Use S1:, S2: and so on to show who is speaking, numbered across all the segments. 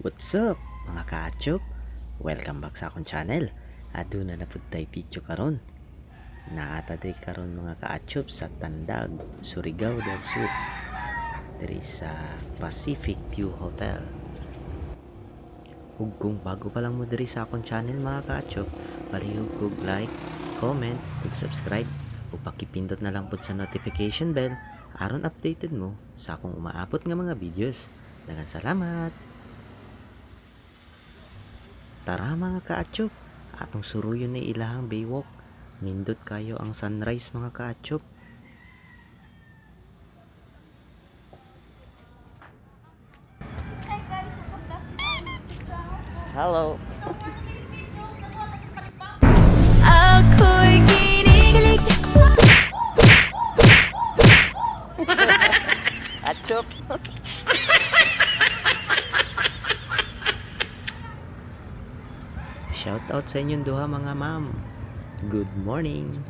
S1: What's up, mga kaachop? Welcome back sa akong channel. Aduna na pud tay video karon. Naa ta diri karon, mga kaachop, sa Tandag, Surigao del Sur. Diri sa Pacific View Hotel. Ug kung bago pa lang mo diri sa akong channel, mga kaachop, palihog kog like, comment, ug subscribe ug pakipindot na lang pud sa notification bell aron updated mo sa akong umaabot nga mga videos. Daghang salamat! Tara, mga kaachop, atong suruyon ni ilahang baywalk. Nindot kayo ang sunrise, mga kaachop.
S2: Hi guys, welcome back to our YouTube channel. So,
S1: Hello!
S2: so for today's video, nagawa natin palibang. Ako'y kinikilig.
S1: Achop! Shout out sa inyong duha, mga ma'am. Good morning!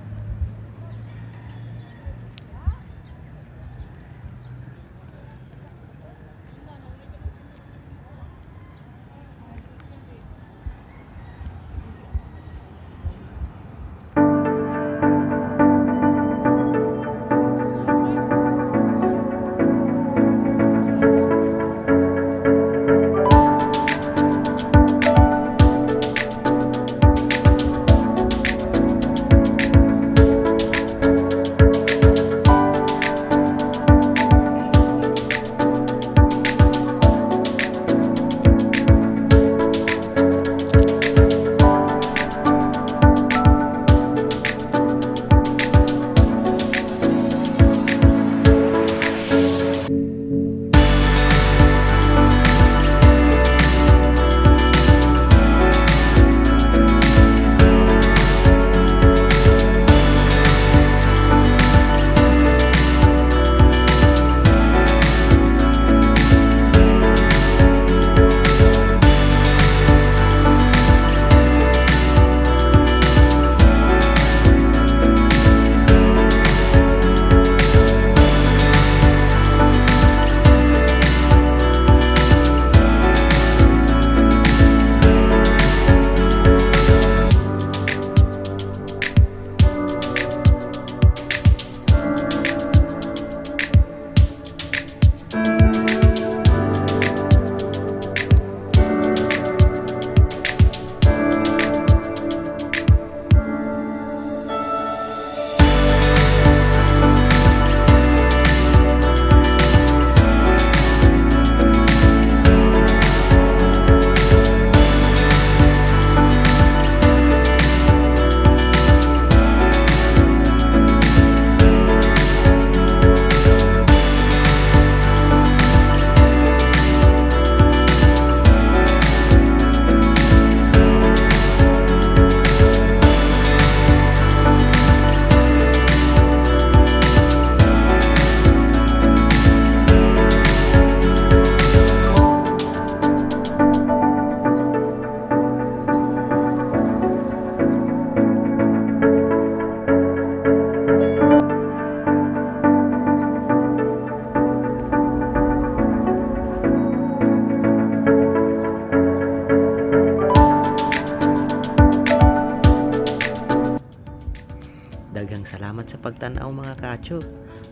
S1: Daghang salamat sa pagtan-aw, mga kaachop.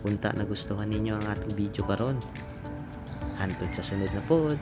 S1: Unta nagustuhan ninyo ang atong video karon. Hantod sa sunod na pod.